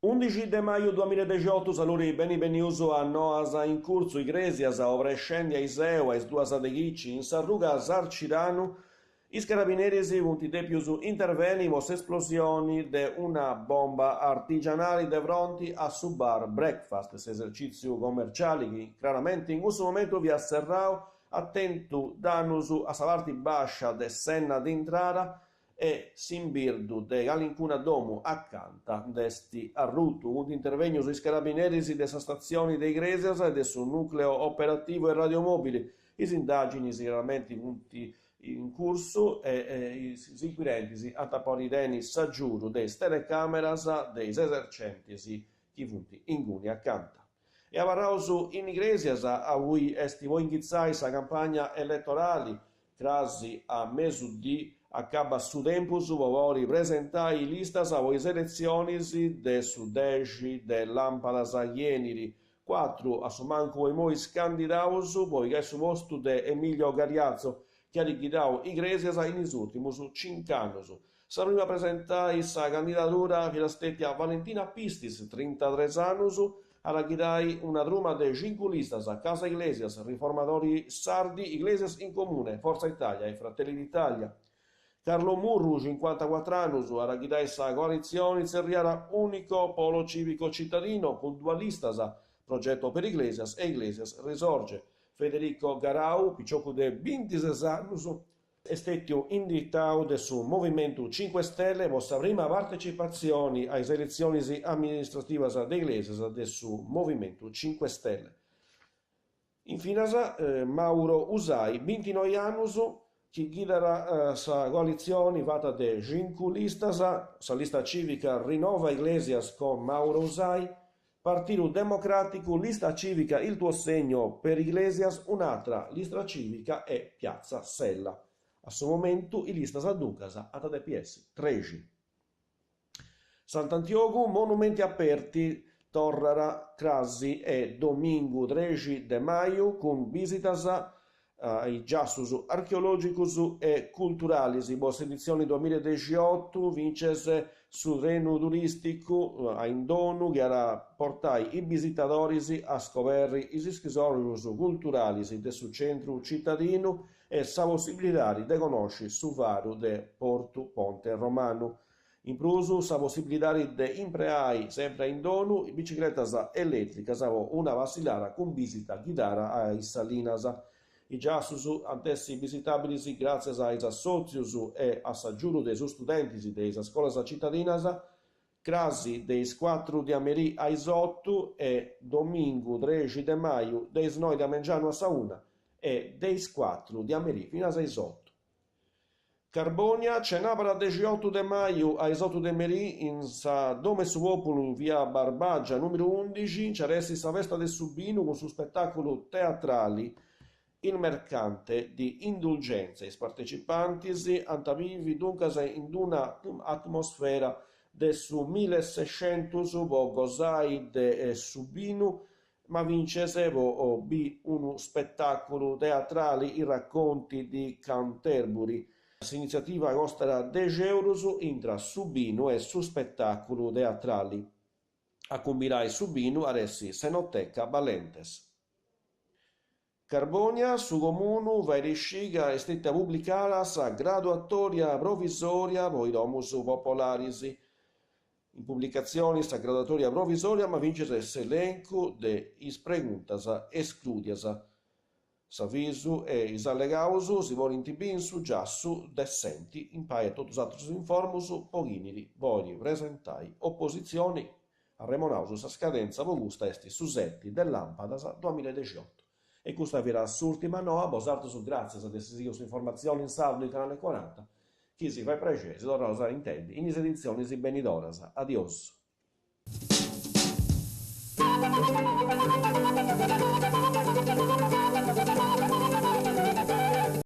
Undixi de maju duamiladexiotu, saludi, beni benius a Noas in curtzu, Igrèsias, obrescendi a Iseu, a is duas de chici, in s'arruga Sarcidanu, is carabineris funt dèpius intervenni po s'esplosioni de una bomba artigianali de fronti a su bar Breakfast, s'esercìtziu commerciali chi craramenti in cussu momentu fiat serrau at tentu dannus a sa parti bàscia de s'enna d'intrada e s'imbirdu de calincuna domu acanta nd'est arrutu. Funt intervènnius is carabineris de sa statzioni de Igrèsias e de su Nùcleu Operativu e Radiomòbili. Is indàginis craramenti funt in cursu e is inquirentis ant a podi tenni s'agiudu de is telecàmeras de is esercentis chi funt inguni acanta. E abarraus in Igrèsias, aundi est po inghitzai sa campagna eletorali Crasi a mesudì acabat su tempus po podi presentai is listas po is eletzionis de su dexi de làmpadas chi 'enit. Cuatru a su mancu po imoi is candidaus po pigai su postu de Emilio Gariazzo chi at ghidau Igrèsias in is ùrtimus cinc'annus. Sa prima a presentai sa candidadura fiat stètia Valentina Pistis, trintatres annus, At a ghidai una truma de cincu listas, Casa Iglesias, Riformatori Sardi, Iglesias in Comune, Forza Italia e Fratelli d'Italia. Carlo Murru, cincuantacuatr'annus, at a ghidai sa coalitzioni tzerriada Unico Polo Civico Cittadino cun duas listas, Progetto per Iglesias e Iglesias Risorge. Federico Garau, piciocu de bintises annus, Est stètiu inditau de su Movimentu Cinque Stelle po sa prima partecipatzioni a is eletzionis amministrativas de Iglesias de su Movimentu Cinque Stelle. Infinas Mauro Usai, bintinoi annus, chi ghidat sa coalitzioni fata de cincu listas, sa lista cìvica Rinnova Iglesias con Mauro Usai, Partidu Democràticu, Lista Cìvica Il Tuo Segno per Iglesias, un'atra lista cìvica e Piazza Sella. A su momentu is listas duncas ant a depi essi trexi. Sant'Antiogu, Monumenti Aperti torrat crasi e domingu trexi de maju cun bisitas a is giassus archeològicus e culturalis po s'editzioni duamiladexiotu fintzes su trenu turìsticu a indonu chi at a portai is bisitadoris a scoberri is schisòrgius culturalis de su centru citadinu e sa possibilidadi de connosci su faru de Portu Ponte Romanu. In prus sa possibilidadi de impreai, sempri a indonu, is bicicletas elètricas po una passillada cun bìsita ghidada a is salinas. Is giassus ant essi bisitàbilis gràtzias a is assòtzius e a s'agiudu de is studentis de is scolas citadinas, crasi de is cuatru de a merì a is otu e domingu trexi de maju de is noi de a mengianu a sa una e de is cuatru de a merì finas a is otu. Carbònia, cenàbara dexiotu de maju a is otu de merì in sa Domu 'e su Pòpulu in via Barbàgia nùmeru undixi nci at essi sa festa de su binu cun su spetàculu teatrali Il mercante di indulgenze. Is partecipantis ant a bivi duncas in d-una atmosfera de su millesescentus po gosai de su binu ma fintzes po bi unu spetàculu teatrali I racconti di Canterbury. S'initziativa costat dexi eurus intra su binu e su spetàculu teatrali. A cumbidai su binu at essi s'Enoteca Balentes. Carbònia, su Comunu fait scì ca est stètia publicada sa graduatòria provisòria po is domus popolaris. In publicatzioni sa graduatòria provisòria ma fintzes s'elencu de is preguntas esclùdias. S'avisu e is allegaus si podint biri in su giassu de s'Enti, impari a totus is atrus informus po chini bolit presentai opositzioni. Arremonaus sa scadentza po custa est su seti de làmpadas duamiladexiotu. E custa fiat s'ùrtima noa, bosàterus gràtzias de essi sighiu s'informatzioni in sardu in Canale Coranta, chi si fait prexeri si torraus a intendi in is editzionis benidoras. Adiosu.